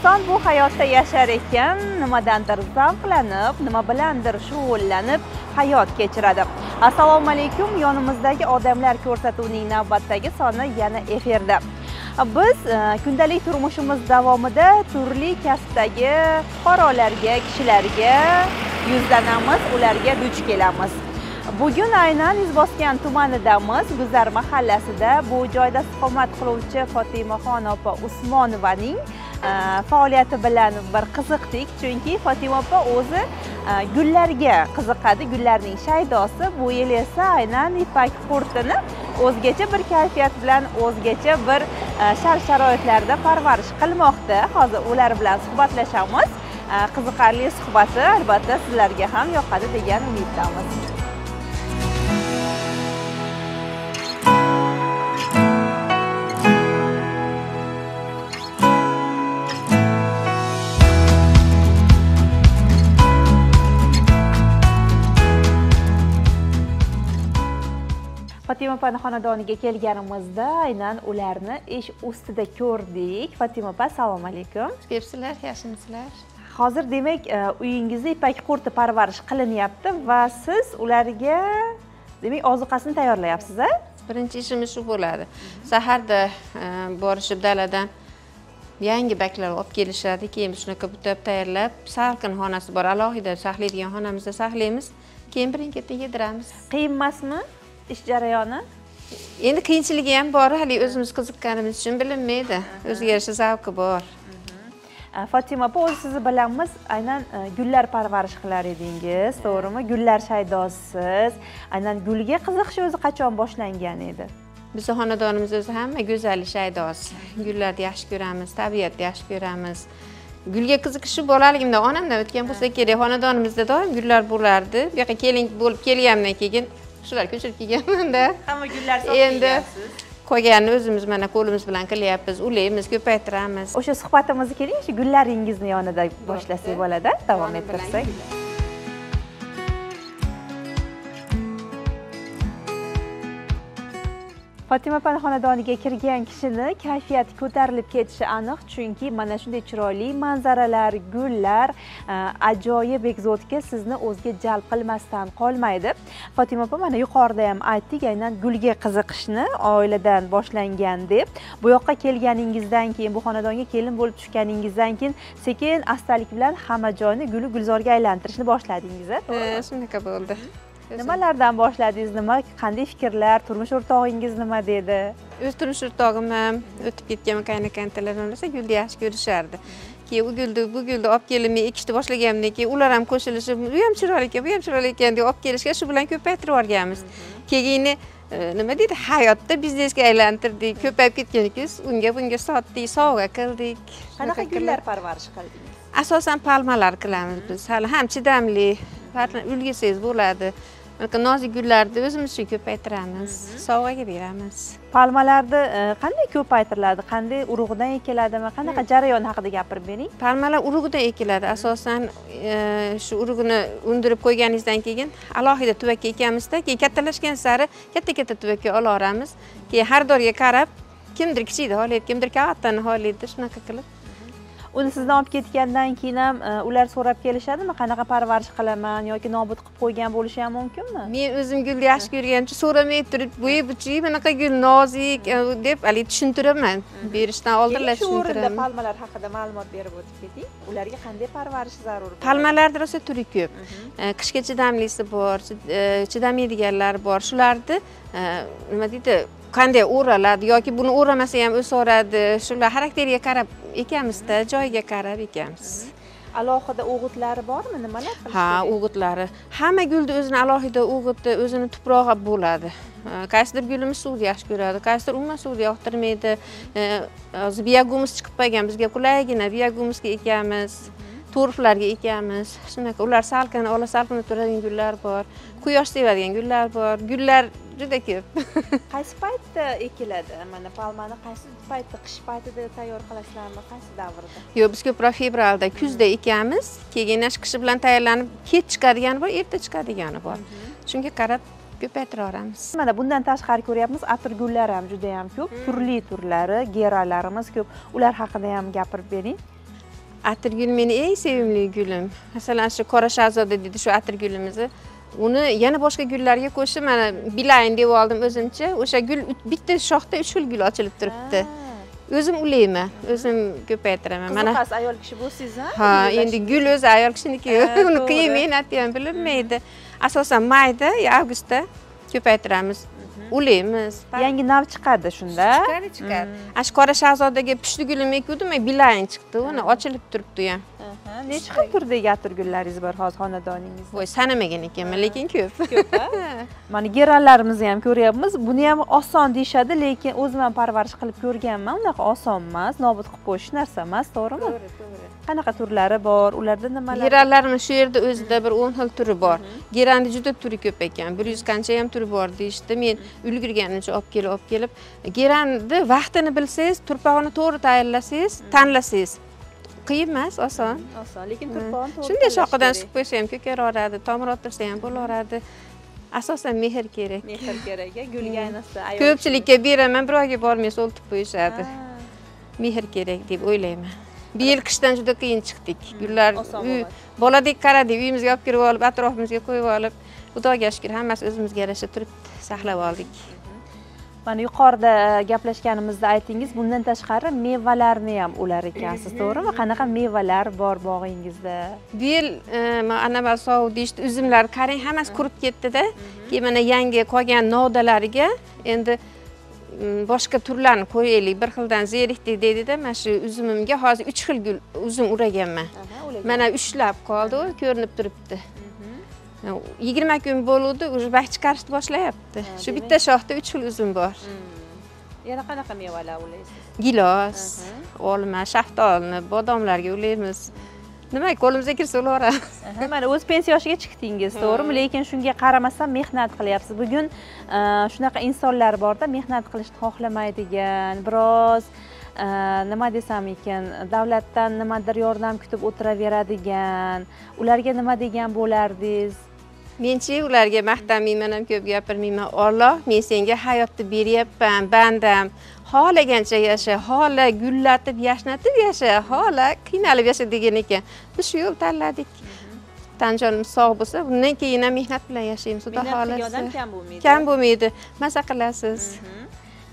Inson bu hayotda yashar ekan, nimadandir zavqlanib, nima bilandir shug'ullanib hayot kechiradi. Assalomu alaykum, yonimizdagi odamlar ko'rsatuvining navbatdagi soni yana efirda. Biz kundalik turmushimiz davomida turli kasbdagi fuqarolarga, kishilarga yuzlanamiz, ularga duch kelamiz. Bugun aynan Izboskan tumanidamiz, Guzar mahallasida. Bu joyda istiqomat qiluvchi Fotimaxon opa Usmonovaning faoliyati bilan bir qiziqdik, chunki Fotima opa o'zi gullarga qiziqadi, gullarning shaydosi. Bu yil esa aynan ipak qurtini o'zgacha bir kayfiyat bilan, o'zgacha bir shart-sharoitlarda parvarish qilmoqda. Hozir ular bilan suhbatlashamiz. Qiziqarli suhbati albatta sizlarga ham yoqadi degan umiddamiz. Fatima opani xonadoniga kelganimizda aynan ularni ish ustida ko'rdik. Fatima opa, assalomu alaykum. Xush kelibsizlar, yaxshimisizlar? Hozir demak, uyingizda ipak qurti parvarish qilinyapti va siz ularga demak ozuqasini tayyorlayapsiz, a? Birinchi ishimiz shu bo'ladi. Saharda borishib daladan yangi baklar olib kelishadi, keyin shunaqa butab tayyorlab, salqin xonasi bor, alohida saqlaydigan xonamizda saqlaymiz, keyin birin-ketin yediramiz. Qiyin emasmi ish jarayoni? Endi qiyinchiligi ham bor, hali o'zimiz qiziqqanimiz uchun bilinmaydi. O'ziga yarasha zavqi bor. Fatima opa, o'zi sizni bilamiz, aynan gullar parvarish qilar edingiz, to'g'rimi? Gullar shaydosisiz. Aynan gulga qiziqish o'zi qachon boshlangan edi? Bizning xonadonimiz o'zi hamma go'zallik shaydosi. Gullarni yaxshi ko'ramiz, tabiatni yaxshi ko'ramiz. Gulga qiziqishi bolaligimda onamdan o'tgan bo'lsa kerak. Xonadonimizda doim gullar bo'lardi. Bu yoqqa kelin bo'lib kelganimdan keyin shular ko'chirib kelganmanda. Hamma gullar sotib endi qolganini o'zimiz mana qo'limiz bilan qilyapmiz, ulaymiz, ko'paytiramiz. O'sha suhbatimizni keling, shu gullaringizni yonida boshlasak bo'ladi, davom ettirsak. Fatima opani xonadoniga kirgan kishini kayfiyati ko'tarilib ketishi aniq, chunki mana shunday chiroyli manzaralar, gullar, ajoyib ekzotika sizni o'ziga jalb qilmasdan qolmaydi. Fatima opa, mana yuqorida ham aytdik, aynan gulga qiziqishni oiladan boshlangan deb. Bu yoqqa kelganingizdan keyin, bu xonadonga kelin bo'lib tushganingizdan keyin sekin astalik bilan hamma joyni guli gulzorga aylantirishni boshladingiz, to'g'rimi? Shunaqa bo'ldi. Nimalardan boshladingiz, nima, qanday fikrlar, turmush o'rtog'ingiz nima dedi? O'z turmush o'rtog'im ham o'tib ketgan qaynakaynalarim rosa gulni yaxshi ko'rishardi. Keyin u gulni, bu gulni olib kelib men ekishni boshlaganimdan keyin ular ham qo'shilishib, u ham chiroyli ekan, bu ham chiroyli ekan deb olib kelishgan, shu bilan ko'paytirib yuborganmiz. Keyin nima deydi, hayotda biznesga aylantirdik, ko'payib ketgan ekan, unga bunga sotdik, sovg'a qildik. Qanaqa gullar parvarish qildingiz? Asosan palmalar qilamiz biz. Hali ham chidamli, ulgisangiz bo'ladi. Nozik gullarni o'zimiz uchun ko'paytiramiz, sovg'aga beramiz. Palmalarni qanday ko'paytiriladi, qanday urug'idan ekiladimi, qanaqa jarayon haqida gapirib bering? Palmalar urug'idan ekiladi. Asosan shu urug'ini undirib qo'yganingizdan keyin alohida tuvakka ekamizda, keyin kattalashgan sari katta-katta tuvakka olaveramiz. Keyin xaridorga qarab, kimdir kichikni xohlaydi, kimdir kattani xohlaydi, shunaqa qilib. Uni sizdan olib ketgandan keyin ham ular so'rab kelishadimi, qanaqa parvarish qilaman yoki nobud qilib qo'ygan bo'lishi ham mumkinmi? Men o'zim gulni yaxshi ko'rganim uchun so'ramay turib, bu buchi bunaqa gul nozik deb hali tushuntiraman. Berishdan oldinlar tushuntiraman. Shu o'rinda palmalar haqida ma'lumot berib o'tib keting. Ularga qanday parvarish zarur? Palmalarda rosa turi ko'p. Qishga chidamlisi bor, chidamaydiganlar bor. Shularni nima deydi, qanday o'raladi yoki buni o'ramasa ham o'saveradi. Shular xarakteriga qarab ekamizda, joyiga qarab ekamiz. Alohida o'g'itlari bormi, nimalar qilish kerak? Ha, o'g'itlari. Hamma gulni o'zini alohida o'g'iti, o'zini tuprog'i bo'ladi. Qaysidir gulimiz suvni yaxshi ko'radi, qaysidir umuman suvni yoqtirmaydi. Hozir biogumus chiqib qolgan, bizga qulaygina biogumusga ekamiz, torflarga ekamiz. Shunaqa ular salqin, ola salqinda turadigan gullar bor, quyosh sevadigan gullar bor. Gullar juda ko'p. Qaysi paytda ekiladi? Mana palmani qaysi paytda, qish paytida tayyor qilasizlarmi, qaysi davrda? Yo'q, biz ko'proq fevralda, kuzda ekamiz. Keyin qishi bilan tayyorlanib, kech chiqadigani bor, erta chiqadigani bor. Shunga qarab ko'paytiraveramiz. Mana bundan tashqari ko'ryapmiz, atirgullar ham juda ham ko'p, turli turlari, geralarimiz ko'p. Ular haqida ham gapirib bering. Atirgul meni eng sevimli gulim. Masalan, shu Qora shahzoda deydi shu atirgulimizni. Uni yana boshqa gullarga qo'shib mana bilayin deb oldim o'zimcha. O'sha gul bitta shoxda 3 xil gul ochilib turibdi. O'zim ulayman, o'zim ko'paytiraman. Mana qiziqasiz ayol kishi bo'lsangiz, ha? Ha, endi gul o'zi ayol kishiniki. Uni qiyin mehnati ham bilinmaydi. Asosan mayda, avgustda ko'paytiramiz. Ulaymiz. Yangi nav chiqadi shunda. Chiqadi. Ana shu Qora shahzodaga pushti gulim ekuvdim, bilayin chiqdi. Uni ochilib turibdi u ham. Necha xil turdagi atirgullaringiz bor hozir xonadoningizda? Voy, sanamagan ekanman, lekin ko'p. Ko'p, ha? Mana geranlarimizni ham ko'ryapmiz. Buni ham oson deyishadi, lekin o'zim ham parvarish qilib ko'rganman. Unaqa oson emas, nobud qilib qo'yish narsa emas, to'g'rimi? To'g'ri, to'g'ri. Qanaqa turlari bor? Ularda nimalar? Geranlarimiz shu yerda o'zida bir 10 xil turi bor. Geranni juda turi ko'p ekan. 100 qancha ham turi bor deyishdi. Men ulgurganimcha olib kelib, geranni vaqtini bilsangiz, turpog'ini to'g'ri tayyorlasangiz, tanlasangiz qiyin emas, oson. Oson, lekin turpog'ini to'g'ri. Shunday shoxidan suqib qo'ysa ham ko'karaveradi, tomir o'tirsa ham bo'laveradi. Asosan mehr kerak. Mehr kerak, gulga ayniqsa ayol. Ko'pchilikka beraman, bir oyga bormay so'ltib qo'yishadi. Mehr kerak deb o'ylayman. Bu yil qishdan juda qiyin chiqdik. Gullar boladek qaradik, uyimizga olib kirib olib, atrofimizga qo'yib olib, Xudoga shukr, hammasi o'zimizga yarasha turibdi, saqlab oldik. Mana yuqorida gaplashganimizda aytdingiz, bundan tashqari mevalarni ham ular ekansiz, to'g'rimi? Qanaqa mevalar bor bog'ingizda? Bu yil anaval sovuq deyishdi, uzumlar qarang, hammasi qurib ketdi-da. Keyin mana yangi qolgan novdalariga endi boshqa turlarni qo'yaylik, bir xildan zerikdik dedi-da. Mana shu uzumimga hozir 3 xil gul uzum uraganman. Mana 3lab qoldi, ko'rinib turibdi. 20 kun bo'ldi, уже bak chiqarishni boshlayapti. Shu bitta shoxda 3 xil uzum bor. Yana qanaqa mevalar ulaysiz? Gilos, olma, shaftolni, bodomlarga ulaymiz. Nima qo'limizga kirsa ulaveramiz. Mana o'z pensiya yoshiga chiqdingiz, to'g'rimi? Lekin shunga qaramasdan mehnat qilyapsiz. Bugun shunaqa insonlar borda, mehnat qilishni xohlamaydigan, biroz nima desam ekan, davlatdan nimadir yordam kutib o'tiraveradigan, ularga nima degan bo'lardingiz? Menchi ularga maqtanmayman ham, ko'p gapirmayman. Alloh, men senga hayotni beryapman, bandam. Xohlagancha yasha, xohla gullatib, yashnatib yasha, xohla qiynalib yasha degan ekan. Biz shu yo'l tanladik. Tan jonimiz sog' bo'lsa, bundan keyin ham mehnat bilan yashaymiz. Xudo xohlasa. Mehnat kam bo'lmaydi. Kam bo'lmaydi. Maza qilasiz.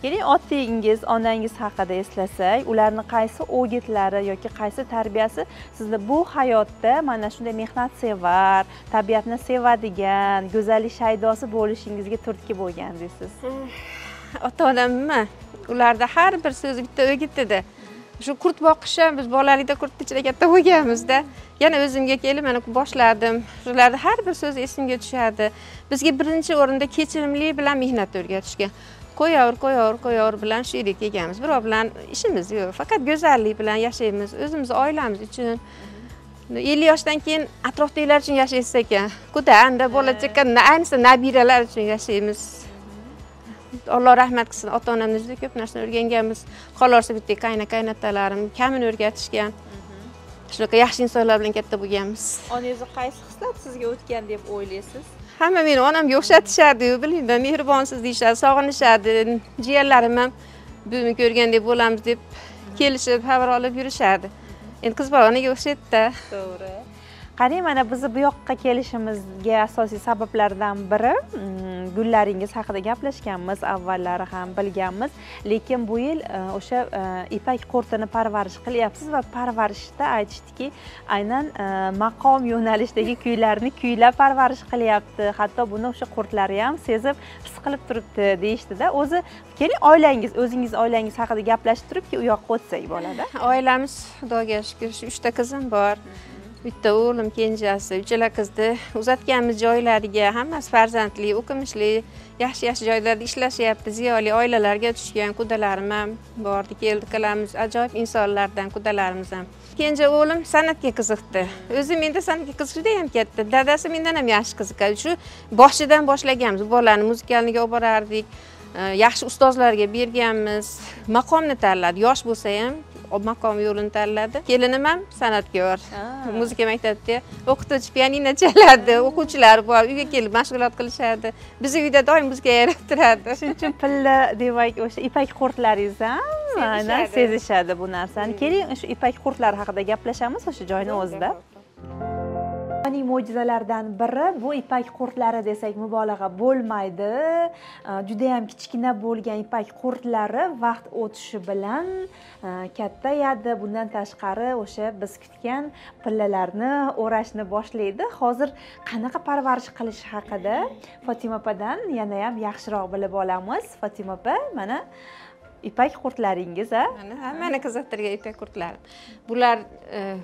Keling, otangiz, onangiz haqida eslasak, ularning qaysi o'gitlari yoki qaysi tarbiyasi sizni bu hayotda mana shunday mehnatsevar, tabiatni sevadigan, go'zallik shaydosi bo'lishingizga turtki bo'lgan deysiz? Ota-onammi? Ularda har bir so'zi bitta o'git edi. Shu qurt boqish ham biz bolalikda qurtni ichida katta bo'lganmizda. Yana o'zimga kelib mana boshladim. Shularda har bir so'zi esimga tushadi. Bizga birinchi o'rinda kechirimli bilan mehnat o'rgatishgan. Qo'yaver bilan shu yerga kelganmiz. Birov bilan ishimiz yo'q. Faqat go'zallik bilan yashaymiz, o'zimiz oilamiz uchun. 50 yoshdan keyin atrofdagilar uchun yashaysiz ekan. Quda, anda bola chaqa, ayniqsa nabiralar uchun yashaymiz. Alloh rahmat qilsin, ota-onamdan juda ko'p narsani o'rganganmiz. Qolorsa bitta qayna-qaynotalarim kamini o'rgatishgan. Shunaqa yaxshi insonlar bilan katta bo'lganmiz. Onangizni qaysi xislat sizga o'tgan deb o'ylaysiz? Hamma meni onamga o'xshatishadi-yu, bilmayman, mehribonsiz deyishadi, sog'inishadi. Jiyanlarim ham buvimni ko'rgandek bo'lamiz deb kelishib, xabar olib yurishadi. Endi qiz bola onaga o'xshaydi-da. To'g'ri. Qarang, mana bizni bu yoqqa kelishimizga asosiy sabablardan biri gullaringiz haqida gaplashganmiz, avvallari ham bilganmiz, lekin bu yil o'sha ipak qurtini parvarish qilyapsiz va parvarishda aytishdiki, aynan maqom yo'nalishdagi kuylarni kuylab parvarish qilyapti, hatto buni o'sha qurtlari ham sezib his qilib turibdi deyishdida. O'zi keling, oilangiz, o'zingiz oilangiz haqida gaplashib turibki, u yoqqa o'tsak bo'ladi. Oilamiz, Xudoga shukr, shu 3 ta qizim bor. Bitta o'g'lim, kenjasi, uchala qizni uzatganmiz joylariga, hammasi farzandli, o'qimishli, yaxshi-yaxshi joylarda ishlashyapti, ziyoli oilalarga tushgan qudalarim ham bordi, keldi qilamiz, ajoyib insonlardan qudalarimiz ham. Kenja o'g'lim san'atga qiziqdi. O'zi menda san'atga qiziqish juda ham katta. Dadasi mendan ham yaxshi qiziqadi. Shu boshidan boshlaganmiz. Bolani muzikalniga olib borardik, yaxshi ustozlarga berganmiz. Maqomni tanladi, yosh bo'lsa ham maqom yo'lini tanladi. Kelinim ham san'atkor. Muzika maktabida o'qituvchi, pianino chaladi, o'quvchilari bor, uyga kelib mashg'ulot qilishadi. Bizni uyda doim muzika yarab turadi. Shuning uchun pilla demak o'sha ipak qurtlaringiz ham sezishadi bu narsani. Keling, shu ipak qurtlari haqida gaplashamiz o'sha joyni o'zida. Dunyoning mo'jizalaridan biri bu ipak qurtlari desak mubolag'a bo'lmaydi. Juda ham kichkina bo'lgan ipak qurtlari vaqt o'tishi bilan kattayadi. Bundan tashqari o'sha biz kutgan pillalarni o'rashni boshlaydi. Hozir qanaqa parvarish qilish haqida Fotima opadan yana ham yaxshiroq bilib olamiz. Fotima opa, mana ipak qurtlaringiz, a? Mana hammani qiziqtirgan ipak qurtlarim. Bular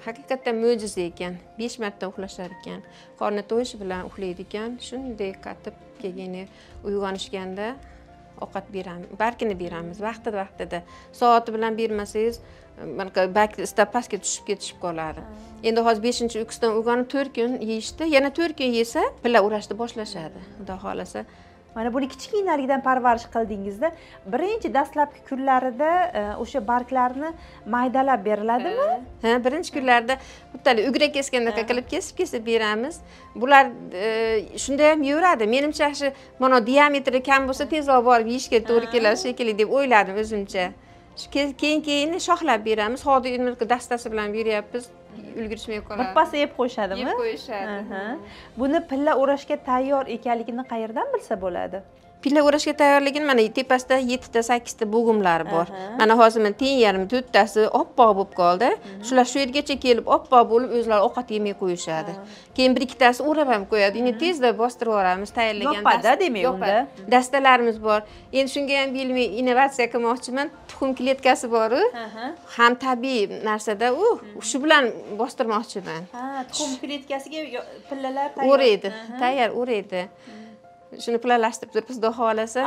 haqiqatan mo'jiza ekan. 5 marta uxlashar ekan. Qorni to'yishi bilan uxlaydi ekan. Shunday qatib keyin uyg'onishganda ovqat beramiz, barkini beramiz vaqtida. Soati bilan bermasangiz, mana bark istab pastga tushib ketishib qoladi. Endi hozir 5-uyqusidan uyg'onib 4 kun yeyishdi, yana 4 kun yesa, pilla o'rashni boshlashadi. Xudo xolasa. Mana buni kichkinaligidan parvarish qildingizda, birinchi dastlabki kunlarida o'sha barglarni maydalab beriladimi? Ha, birinchi kunlarda xuddi ugra kesgandaqa qilib kesib-kesib beramiz. Bular shunda ham yeyveradi. Menimcha shu mana diametri kam bo'lsa tezroq borib yeyishga to'g'ri keladi shekilli deb o'yladim o'zimcha. Shu keyin shoxlab beramiz. Hozir endi dastasi bilan beryapmiz. Ulgurishmay qoladi. Birpasda yeb qo'yishadimi? Yeb qo'yishadi. Buni pilla o'rashga tayyor ekanligini qayerdan bilsa bo'ladi? Pilla o'rashga tayyorligini mana tepasida 7 ta 8 ta bo'g'imlari bor. Mana hozir men teng yarim 4 tasi oppoq bo'lib qoldi. Shular shu yergacha kelib oppoq bo'lib o'zlari ovqat yemay qo'yishadi. Keyin bir ikkitasi o'rab ham qo'yadi. Endi tezda bostirib yuboramiz tayyorlagan. Yopadi demak unda. Dastalarimiz bor. Endi shunga ham ilmiy innovatsiya qilmoqchiman. Tuxum kletkasi bor-u. Ham tabiiy narsada u. Shu bilan bostirmoqchiman. Ha, tuxum kletkasiga pillalar tayyor. O'raydi, tayyor o'raydi. Shuni planlashtirib turibmiz, xudo xolasa.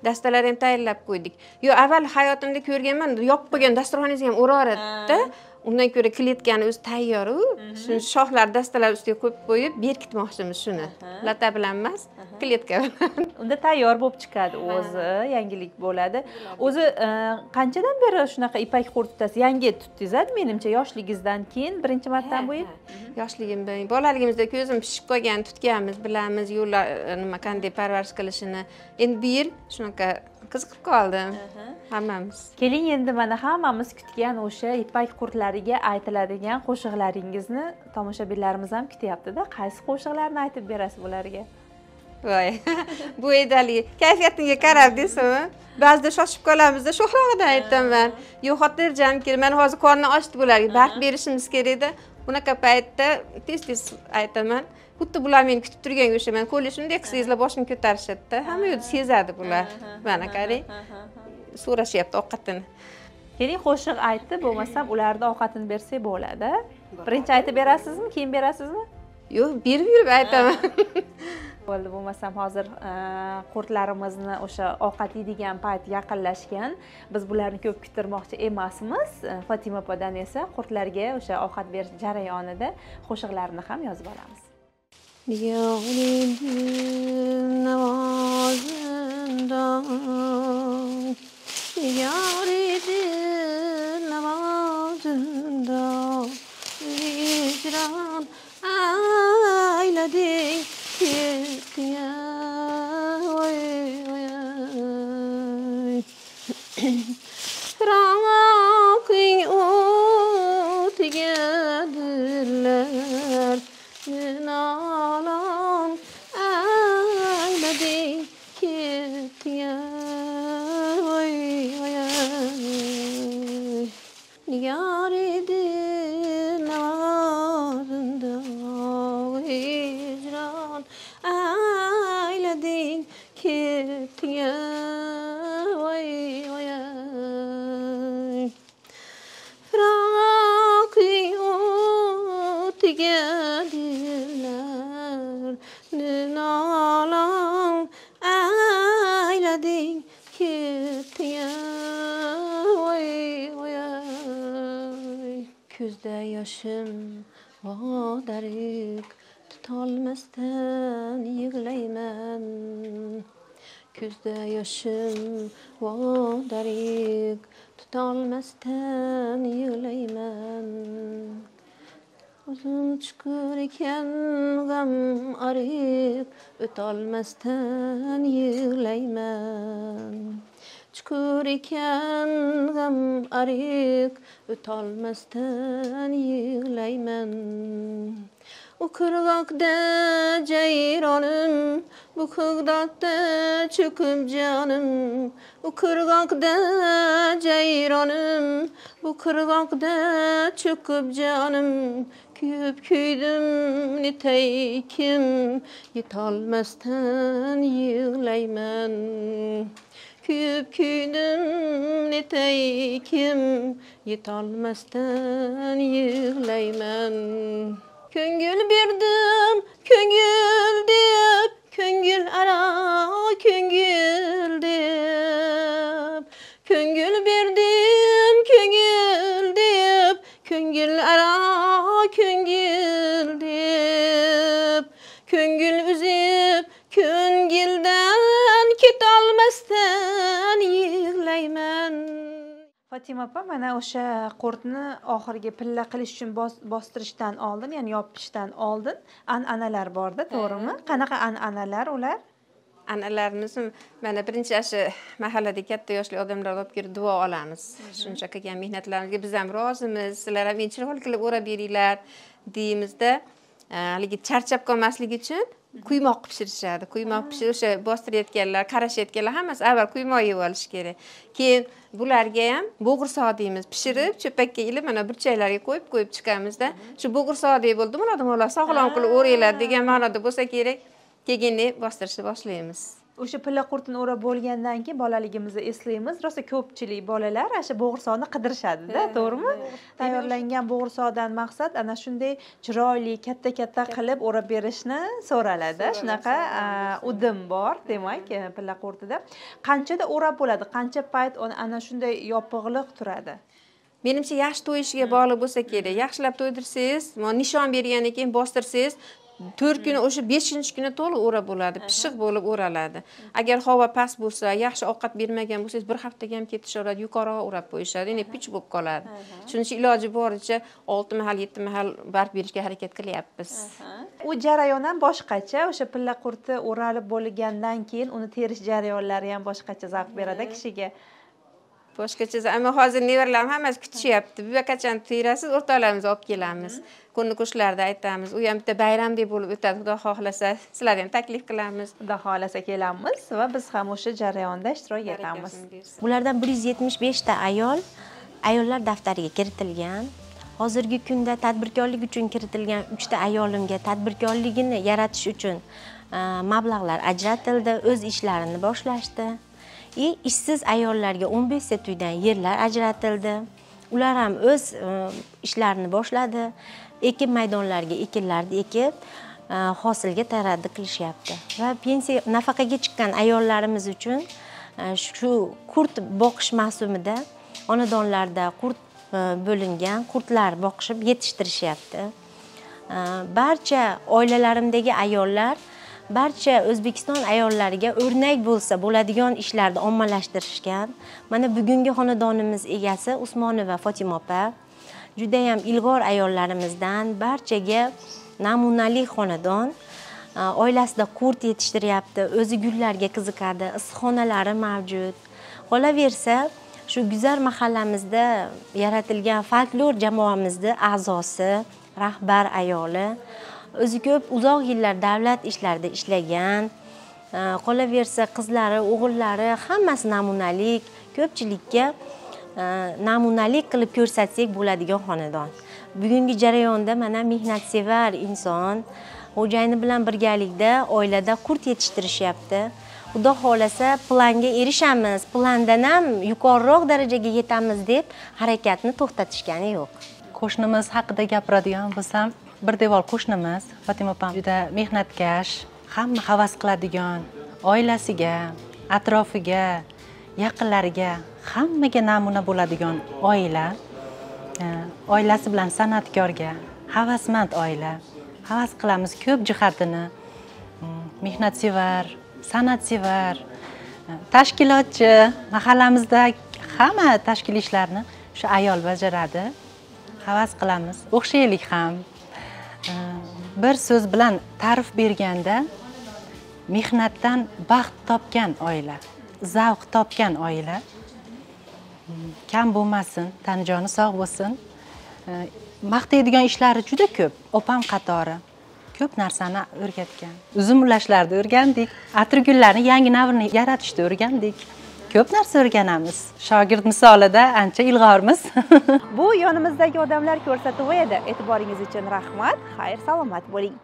Dastalarni ham tayyorlab qo'ydik. Yo, avval hayotimda ko'rganman, yopib qo'ygan dasturxoningizga ham o'raveradida. Undan ko'ra kletkani o'zi tayyor-u. Shuni shoxlar dastalar ustiga qo'yib qo'yib berkitmoqchimiz shuni. Lata bilan emas, kletka bilan. Unda tayyor bo'lib chiqadi o'zi, yangilik bo'ladi. O'zi qanchadan beri shunaqa ipak qurt tutasiz? Yangi tutdingiz-a, menimcha yoshligingizdan keyin birinchi marta bu yil? Yoshligimdan, bolaligimizda ko'zim pishib qolgan, tutganmiz, bilamiz yo'llar nima qanday parvarish qilishini. Endi bu yil shunaqa qiziqib qoldim. Hammamiz. Keling endi mana hammamiz kutgan o'sha ipak qurtlariga aytiladigan qo'shiqlaringizni tomoshabinlarimiz ham kutyapti-da. Qaysi qo'shiqlarni aytib berasiz bularga? Voy, bu edali kayfiyatimga qarab deysizmi? Ba'zida shoshib qolamizda, sho'xrog'idan aytaman. Yo'q, xotirjam kel, mana hozir qorni ochdi bularga, barq berishimiz kerak-da. Bunaqa paytda tez-tez aytaman. Xuddi bular meni kutib turganga o'xshayman. Qo'li shunday qilsangizlar boshini ko'tarishadi-da. Hamma yo'lda sezadi bular. Mana qarang. So'rashyapti ovqatini. Keling qo'shiq aytib, bo'lmasam ularni ovqatini bersak bo'ladi. Birinchi aytib berasizmi, keyin berasizmi? Yo'q, berib yurib aytaman. Bo'ldi, bo'lmasam hozir qurtlarimizni o'sha ovqat yeydigan payt yaqinlashgan. Biz bularni ko'p kuttirmoqchi emasmiz. Fotima opadan esa qurtlarga o'sha ovqat berish jarayonida qo'shiqlarni ham yozib olamiz. Firoqing o'tiga dillar nolon aylading ketdi. Voy voy, nigor edin navozimda hicron aylading ketdi. Voy voy, firoqing o'tiga dillar nolon aylading ketdi. Voy voy, ko'zda yoshim vodarik tutolmasdan yig'layman. Ko'zda yoshim vodarik Tutolmasdan yig'layman. O'zim chuqur ekan g'am ariq, o'tolmasdan yig'layman. Chuqur ekan g'am ariq, o'tolmasdan yig'layman. U qirg'oqda jayronim, bu qirg'oqda cho'kib jonim. U qirg'oqda jayronim, bu qirg'oqda cho'kib jonim. Kuyib kuydim netaykim, yetolmasdan yig'layman. Kuyib kuydim netaykim, yetolmasdan yig'layman. Ko'ngil berdim, ko'ngil deb, ko'ngil ara ko'ngil deb. Ko'ngil berdim, ko'ngil deb, ko'ngil ara ko'ngil deb. Ko'ngil uzib, ko'ngildan ketolmasdan yig'layman. Fotima opa, mana o'sha qurtni oxirgi pilla qilish uchun bostirishdan oldin, ya'ni yopishdan oldin an'analar borda, to'g'rimi? Qanaqa an'analar ular? An'analarimiz mana birinchi shu mahallada katta yoshli odamlar olib kelib duo olamiz. Shuncha qilgan mehnatlarimizga biz ham rozimiz, sizlar ham chiroyli qilib o'rab beringlar deymizda, haligi charchab qolmaslik uchun quymoq pishirishadi. Quymoq pishirib, o'sha bostirayotganlar, qarashayotganlar hammasi avval quymoq yeb olish kerak. Keyin bularga ham bo'g'irsoq deymiz, pishirib, cho'pakka ilib, mana burchaklarga qo'yib-qo'yib chiqamizda. Shu bo'g'irsoqdek bo'ldimi, odamlar sog'lom qilib o'ringlar degan ma'noda bo'lsa kerak. Keyin bostirishni boshlaymiz. O'sha pilla qurtini o'rab bo'lgandan keyin bolaligimizni eslaymiz. Rosa ko'pchilik bolalar o'sha bo'g'irsoqni qidirishadi-da, to'g'rimi? Tayyorlangan bo'g'irsoqdan maqsad ana shunday chiroyli, katta-katta qilib o'rab berishni so'raladi. Shunaqa udim bor, demak, pilla qurtida. Qanchada o'rab bo'ladi? Qancha payt ana shunday yopig'liq turadi? Menimcha yaxshi to'yishiga bog'liq bo'lsa kerak. Yaxshilab to'ydirsangiz, nishon bergandan keyin bostirsangiz, 4 kuni, o'sha 5-kuni to'liq o'rab bo'ladi, pishiq bo'lib o'raladi. Agar havo past bo'lsa, yaxshi ovqat bermagan bo'lsangiz, bir haftaga ham ketishaveradi, yuqoriga o'rab qo'yishadi, ya'ni pich bo'lib qoladi. Shuning uchun iloji boricha 6 mahal, 7 mahal barg berishga harakat qilyapmiz. U jarayon ham boshqacha, o'sha pilla qurti o'ralib bo'lgandan keyin uni terish jarayonlari ham boshqacha zavq beradi kishiga. Boshqacha, ammo hozir nevaralarim hammasi kutishyapti. Bu qachon terasiz, o'rtoqlarimizni olib kelamiz. Qo'ni qo'shnilarda aytamiz. U ham bitta bayramdek bo'lib o'tadi, Xudo xohlasa. Sizlarni ham taklif qilamiz. Xudo xohlasa kelamiz va biz ham o'sha jarayonda ishtirok etamiz. Bulardan 175 ta ayol ayollar daftariga kiritilgan. Hozirgi kunda tadbirkorlik uchun kiritilgan 3 ta ayolimga tadbirkorligini yaratish uchun mablag'lar ajratildi, o'z ishlarini boshlashdi. Ishsiz ayollarga 15 sotuydan yerlar ajratildi. Ular ham o'z ishlarini boshladi. Ekin maydonlariga ekinlarni ekib, hosilga taraddi qilishyapti. Va pensiya nafaqaga chiqqan ayollarimiz uchun shu qurt boqish mavsumida xonadonlarda qurt bo'lingan, qurtlar boqishib yetishtirishyapti. Barcha oilalarimdagi ayollar barcha O'zbekiston ayollariga o'rnak bo'lsa bo'ladigan ishlarni ommalashtirishgan. Mana bugungi xonadonimiz egasi Usmonova Fotima opa juda ham ilg'or ayollarimizdan, barchaga namunali xonadon. Oilasida qurt yetishtiryapti, o'zi gullarga qiziqadi, issiqxonalari mavjud. Qolaversa, shu guzar mahallamizda yaratilgan folklor jamoamizning a'zosi, rahbar ayoli. O'zi ko'p uzoq yillar davlat ishlarida ishlagan, qolaversa qizlari, o'g'illari hammasi namunalik, ko'pchilikka namunalik qilib ko'rsatsak bo'ladigan xonadon. Bugungi jarayonda mana mehnatsevar inson, xo'jayini bilan birgalikda oilada qurt yetishtirishyapti. Xudo xohlasa planga erishamiz, plandan ham yuqoriroq darajaga yetamiz deb harakatni to'xtatishgani yo'q. Qo'shnimiz haqida gapiradigan bo'lsam, bir devor qo'shnimiz Fotima opam juda mehnatkash, hamma havas qiladigan, oilasiga, atrofiga, yaqinlariga, hammaga namuna bo'ladigan oila. Oilasi bilan san'atkorga havasmand oila. Havas qilamiz ko'p jihatini. Mehnatsevar, san'atsevar, tashkilotchi, mahallamizda Hamma tashkil ishlarni shu ayol bajaradi. Havas qilamiz, o'xshaylik ham. Bir so'z bilan ta'rif berganda, mehnatdan baxt topgan oila, zavq topgan oila. Kam bo'lmasin, tan joni sog' bo'lsin. Maqtaydigan ishlari juda ko'p. Opam qatori ko'p narsani o'rgatgan. Uzum ulashlarni o'rgandik, atirgullarni yangi navrini yaratishni o'rgandik. Ko'p narsa o'rganamiz. Shogird misolida ancha ilg'ormiz. Bu yonimizdagi odamlar ko'rsatuvi edi. E'tiboringiz uchun rahmat. Xayr, salomat bo'ling.